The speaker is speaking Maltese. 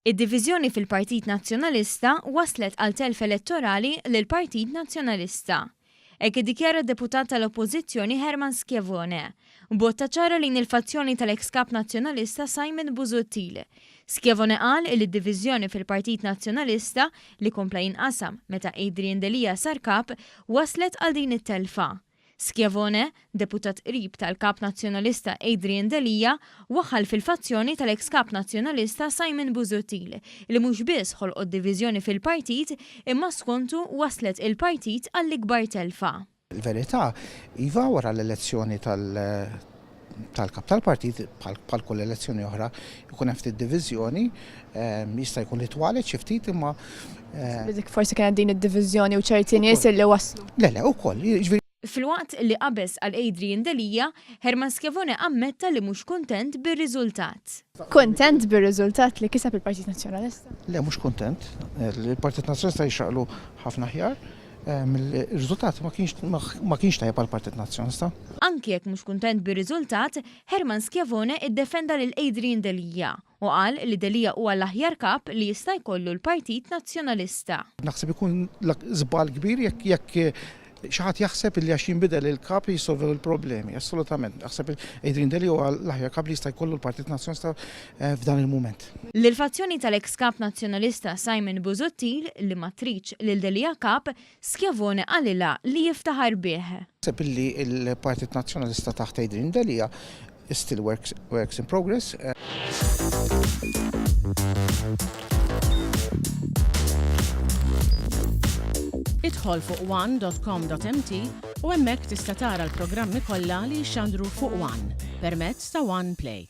Id-diviżjoni fil-Partit Nazzjonalista wasslet għal telf elettorali lill-Partit Nazzjonalista. Hekk iddikjara d-Deputat tal-Oppożizzjoni Hermann Schiavone. Botta ċara lejn il-fazzjoni tal-eks Kap Nazzjonalista Simon Busuttil. Schiavone qal li d-diviżjoni fil-Partit Nazzjonalista, li kompla jinqasam meta Adrian Delia sar Kap, wasslet għal din it-telfa. Schiavone, deputat qrib tal-Kap Nazzjonalista Adrian Delia, waħħal fil-fazzjoni tal-eks Kap Nazzjonalista Simon Busuttil li mhux biss ħolqot diviżjoni fil-partit imma skontu wasslet il-partit għall-ikbar telfa. Il-verità, iva, wara l-elezzjoni tal-Kap tal-Partit, bħal kull elezzjoni oħra, ikun hemm ftit diviżjoni, jista' jkun li twalet xi ftit imma. Dik forsi kienet din id-diviżjoni u ċerti nies illi waslu. Le, le, ukoll, jiġifieri. Filwaqt li qabeż għal Adrian Delia, Hermann Schiavone ammetta li mhux kuntent bir-riżultat. Kuntent bir-riżultat li kiseb il-Partit Nazzjonalista? Le, mhux kuntent. Il-Partit Nazzjonalista jixraqlu ħafna aħjar. Ir-riżultat ma kienx ma kienx tajjeb għall-Partit Nazzjonalista. Anki jekk mhux kuntent bir-riżultat, Hermann Schiavone iddefenda lil Adrian Delia u qal li Delia huwa l-aħjar kap li jista' jkollu l-Partit Nazzjonalista. Naħseb ikun żball kbir jekk jekk xi ħadd jaħseb li għax jinbidel il-kap jissolvew il-problemi. Assolutament. Naħseb Adrian Delia huwa l-aħjar kap li jista' jkollu l-Partit Nazzjonalista f'dan il-mument. Lill-fazzjoni tal-eks Kap Nazzjonalista Simon Busuttil li ma tridx lil Delia Kap, Schiavone qalilha li jiftaħar bih. Naħseb illi l-Partit Nazzjonalista taħt Adrian Delia is still works works in progress. Idħol fuq one dot com dot mt u hemmhekk tista' tara l-programmi kollha li jixxandru fuq one permezz ta' One Play.